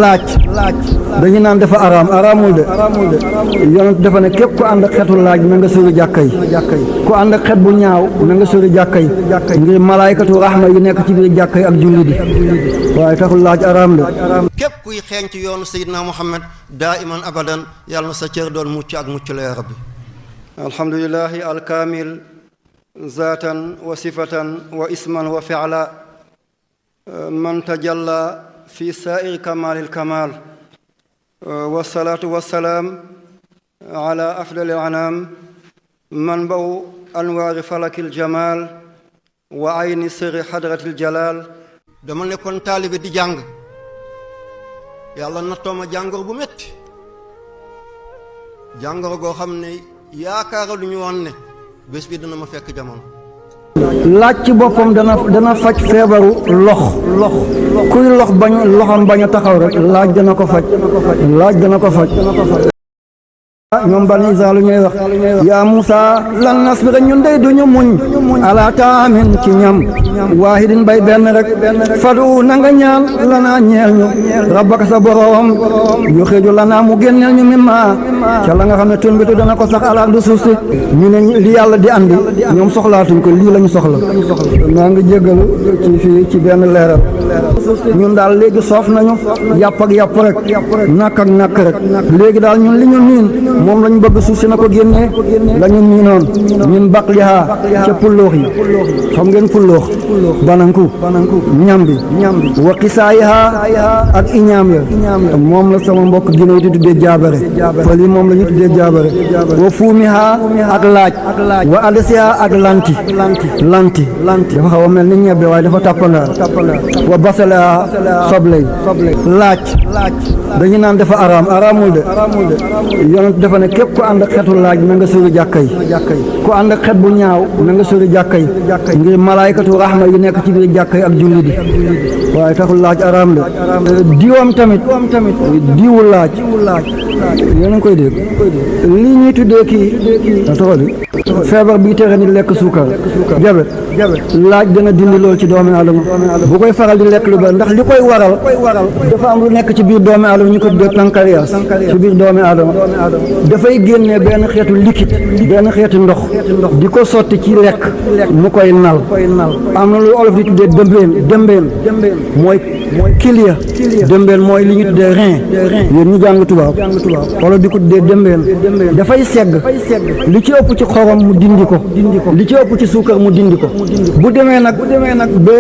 laaj dañu naan dafa araamul de yonent dafa ne képp ku ànd ak xetu laaj na nga sori jàkka yi ku ànd ak xet bu ñaaw na nga sori jàkka yi ngir malaykatu rahma yi nekk ci biir jàkka yi ak julli di waaye taxul laaj araam de. képp kuy xeeñ ci yoonu Seydina Muhammad daa iman abadan yàlla na sa cër doon mucc ak mucc la ya rabbi. alhamdulillahi alkaamil zaatan wa sifatan wa isman wa fi'la man tajalla fi saa'iri kamaalil kamaal wasalaatu wasalaam ala afdali anaam manbaw anwaari falakil jamaal wa ayni sirri hadratil jalaal. dama nekkoon taalibe di jàng yàlla nattoo ma jàngoro bu metti jàngoro goo xam ne yaakaara lu ñu woon ne bés bi dina ma fekk jamono. laaj ci boppam dana faj feebaru lox kuy lox loxam bañ a taxaw rek laaj dana ko faj. ñoom bani Israël ñooy wax yaa Musa lan nasbira ñun dey duñu muñ ala taamin ci ñam waahidin bay benn rek fadu na nga ñaan lanaa ñeel ñu rabbaka sa boroom yuxriju lanaa mu génneel ñu mimma ca la nga xam ne tunbitu dana ko sax ala du suuf si ñu ne li yàlla di andi ñoom soxlaatuñ ko lii lañu soxla. maa ngi jéggalu ci fii ci benn leeral ñun daal léegi soof nañu yàpp rek nakk ak nakk rek léegi daal ñun li ñu niin moom lañu bëgg suuf si na ko génnee lañu miinoon min baqliha ca pulloox yi xam ngeen pulloox bananku ñambi wa qisaayiha ak iñaam ya moom la sama mbokk gine yi di tuddee jaabare pël yi moom la ñu tuddee jaabare wa fuumiha ak laaj wa adasiha ak lanti dafa xaw a mel ni ñebbe waaye dafa tàppandaar wa basalaha sobley laaj dañu naan dafa araamul de yonent dafa ne képp ku ànd ak xetu laaj na nga sori jàkka yi ku ànd ak xet bu ñaaw na nga sori jàkka yi ngir malaykatu rahma yi nekk ci biir jàkka yi ak julli di waaye taxul laaj araam de. diwam tamit diwu laaj yéen a ngi koy dégg lii ñuy tuddee kii feebar bii tere nit lekk suukar jabet laaj dana dindi lool ci doomi aadama bu koy faral di lekk lu bari ndax li koy waral dafa am lu nekk ci biir doomi aadama ñu ko tuddee pancréas ci biir doomi aadama dafay génnee benn xeetu liquide benn xeetu ndox di ko sotti ci lekk mu koy nal am na lu olof di tuddee dëmbeen mooy kilia dëmbeen mooy li ñu tuddee rein yéen ñu jàng tubaab olof di ko tuddee dëmbeen dafay segg li ci ëpp ci xorom mu dindi ko li ci ëpp ci suukar mu dindi ko bu demee nag ba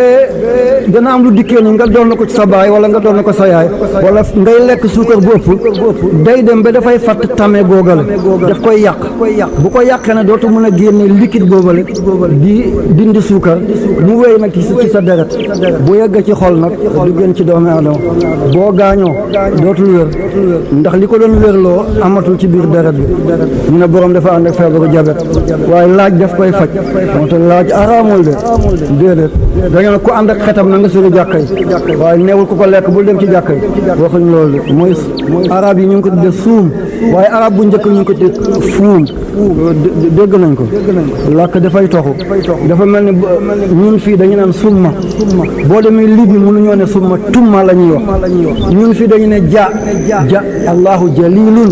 dana am lu dikkee ni nga doon na ko ci sa baay wala nga doon na ko sa yaay wala ngay lekk suukar bu ëpp day dem ba dafay fatt tame googale daf koy yàq bu ko yàqee na dootu mën a génne liquide boobale di dindi suukar mu wéy nag ci sa deret bu yegg ci xol nag du gën ci doomi aadama boo gaañoo dootul wér ndax li ko doon wérloo amatul ci biir deret bi ñu ne borom dafa ànd ak feebaru jabet waaye laaj daf koy faj moo tax laaj araamul de déedéet dañu ne ku ànd ak xetam na nga sori jàkka yi waaye neewul ku ko lekk bul dem ci jàkka yi waxuñ loolu de mooy arab yi ñu ngi ko tuddee suum waaye arab bu njëkk ñu ngi ko tuddee fuum dégg nañ ko làkk dafay toxu dafa mel ni ñun fii dañu naan summa boo demee Libi mënuñoo ne summa tumma la ñuy wax ñun fii dañu ne ja allahu jalilun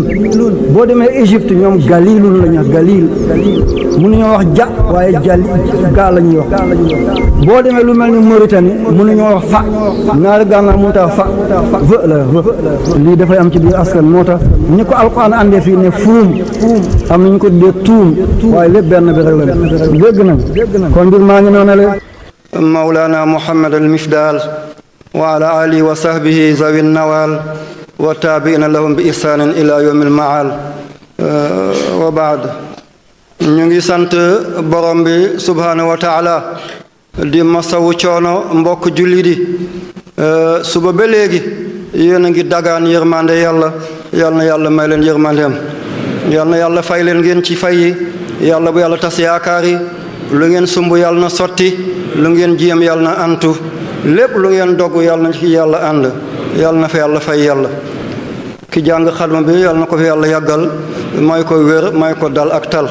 boo demee Égypte ñoom galilun la ñuy wax galil mënuñoo wax ja waaye jali gaa la ñuy wax boo demee lu mel ni Mauritanie mënuñoo wax fa ñaari gànnaar mënut a fa lii dafay am ci biir askan moo tax ni ko alquran àndee fii ne fuum am nañu ko tuddee tuum waaye lépp benn bi rek la dégg nañ kon mbir maa ngi noonu la mawlana muhammad al mifdal wa ala alihi wa sahbihi zawi nawal wa taabiina lahum bi ihsanin ila yawmi al maal wa baad ñu ngi sant borom bi subhanahu wa taala di masawu coono mbokk julli di suba ba léegi yéen a ngi dagaan yërmande yàlla na yàlla may leen yërmandeem yal na yàlla fay leen ngeen ci fay yi yàlla bu yàlla tas yaakaar yi lu ngeen sumb yàlla na sotti lu ngeen jiyam yàlla na antu lépp lu ngeen dogg yàlla na ci yàlla ànd yàlla na fa yàlla fay yàlla ki jàng xadma bi yàlla na ko fi yàlla yàggal may ko wér may ko dal ak tal